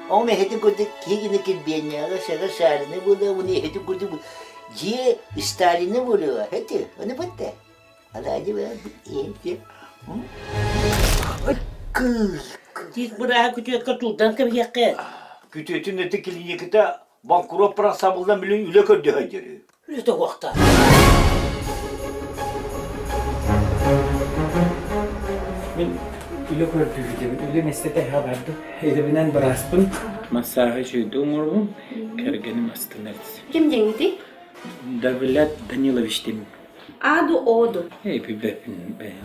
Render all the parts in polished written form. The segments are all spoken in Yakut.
Ол эһэтин курдук киһи гына килбиэннээҕэ саҕа саарына буолуо, уонна эһэтин курдук дьиэ Сталина буолуо. Эти, ону бытта. Алаадьы эһэти. Тиис бырааһа күтүөккэ туурдан кэбиһиэххэ. Күтүөтүн ити клиниката банкрот сабыллан билин үлэ көрдөһөн дьөрү. Үлэтэ уохта. Мин үлэ көрдүүбүтүм. Үлэ миэстэтэ эһэ бардым. Идэбинэн бырааспын. Массааһы үчүгэйдик оҥоробун. Кэргэним астынар. Ким диэҥҥитий? Давлет Данилович диэн. Аду оду. Эй, билбэппин бэйэм.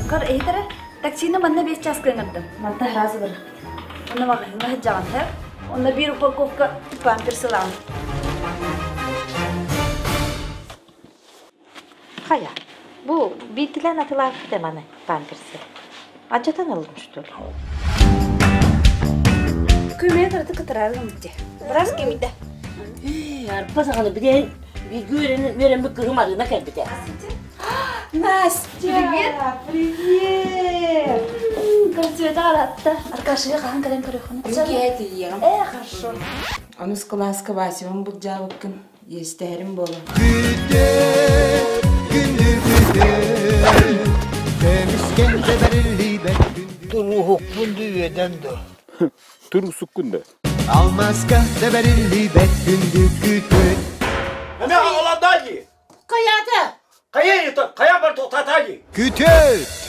Көр, эһитэрэ, таксины манна 5 чааска ыҥырдым. Манта сразу барыахпыт. Онно маҕаһыыҥҥа сылдьаҕын, һэ? Онно биир упаковка памперс ылаҕын. Хайа, бу биирдилээн атылаабыт эманы памперсы. Алдьатан ыллым что ли? Күмэ кыраты кытарары гыммыт Быраас кемийдэ. Арба саҕаны билэн бииргэ үөрэммит кыһым Арына кэлбитэ. Настя! Привет! Привет! Как тебя аратта? Аркашыга хаһан кэлэн көрөххүнэ? Киэһэ Э, хорошо. Онус кылааска Васябын былдьаабыккын иэстэһэрим буолуо. Туруһукпун дүөдэн да. Турусуккун да. Алмаска да бэриллибэт күндү күтүт. Эме аҕаландаги. Хайата? Хайа это, хайа бар тоқтатаги. Күтүт!